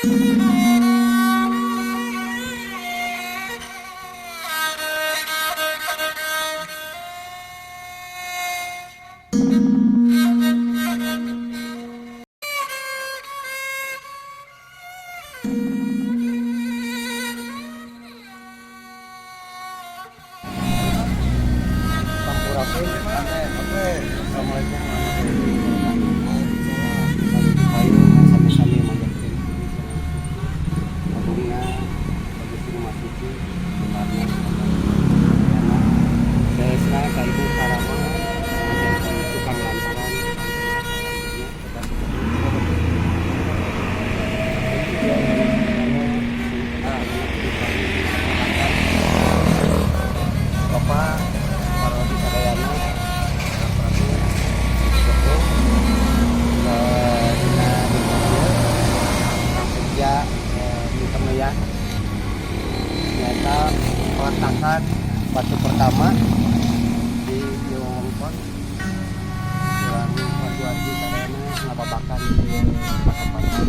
Sampurasun. Oke. Assalamualaikum warahmatullahi wabarakatuh. Payung sami-sami manjatkeun puji sareng syukur. Agungna Gusti Nu Maha Suci, sebenarnya Saesna ka Ibu Karama janten tukang lantaran kita juga Bapak Parodi Sadayana Prabu Joko dina dinten ieu Kang Senja dinten meyah nyaeta peletakan batu pertama di ieu wewengkon urang wargi-wargi sadayana ngababakan ieu patempatan.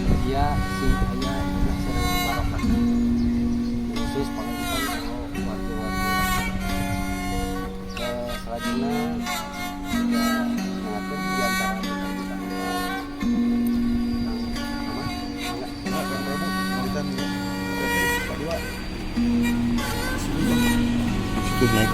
Mugia sing aya berkah sareng barokah, khusus pangajikan kanggo wargi-wargi. Selanjutnya juga mengatur di antara kita kita Kang Ahmad, mangga. Nah, Kang Prabu, balikan kedua. Situ naik.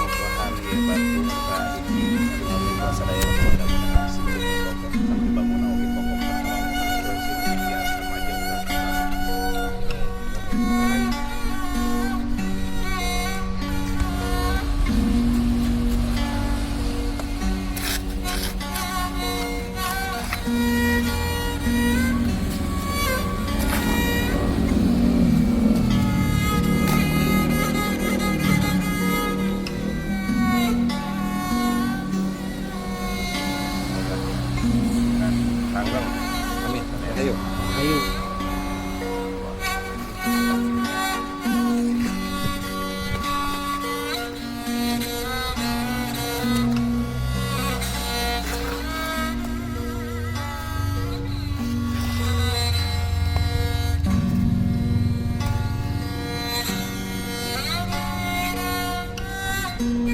Pengukuhan ieu batu ka hiji sadaya mudah-mudahan sing kokoh sampai bangun oge kokoh terus biasa maju. Langgeng. Amin. Ayo. Ayo.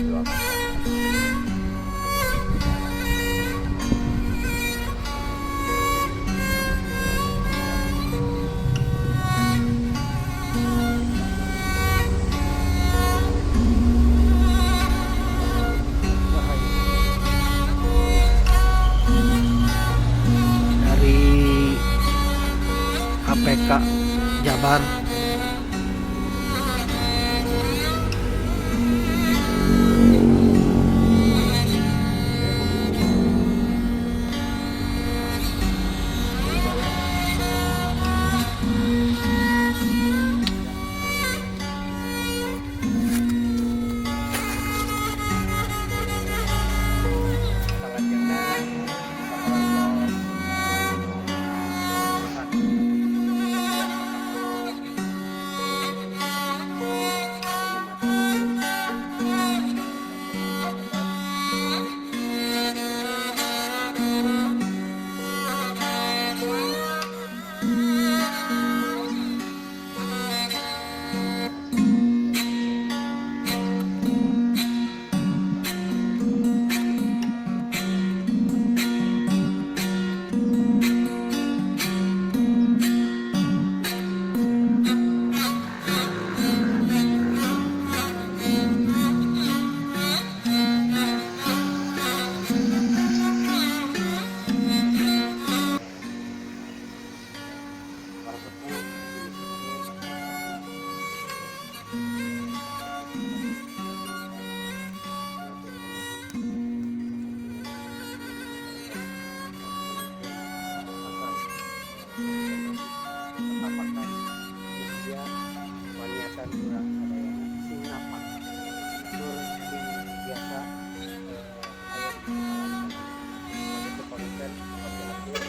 Doakan. Dari KPK Jabar. Para sepuh. Tapakan Malaysia waniatan urang sadayana sing napak tur sing biasa aya di alam sana. Konten hati-hati ya.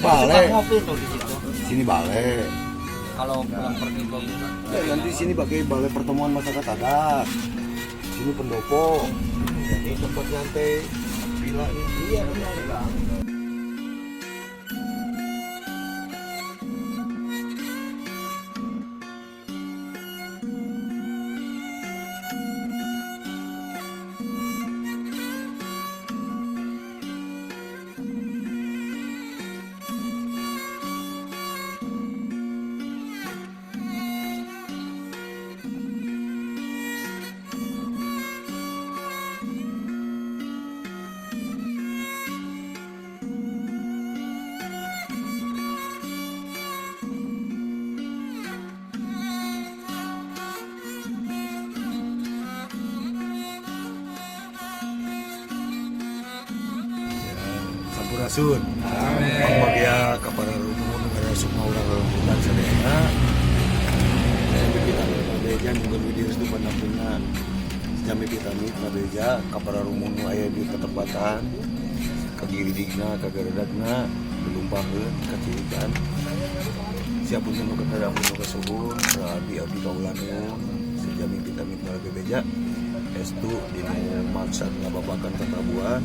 Suka balai. ngopi tuh di situ. Sini balai. Kalau pulang pergi ke Ya, nanti sini pakai balai pertemuan masyarakat adat. Sini pendopo. Ini tempat nyantai villa ini. Iya, benar. Sampurasun. Pangbagia ka para rumun negara semua urang rebutan sadayana. Sampai kita kabeja juga di restu pandampingan. Jami pitamit kabeja ka para rumun nu aya di ketempatan. Kagiridigna, kagaredagna, gelumpaheun, kacirikan. Siapun nu ketadang nu kasuhun, abdi abdi kaula nuhun. Sejami pitamit bebeja. Estu dinu maksad ngababakan tatabuan.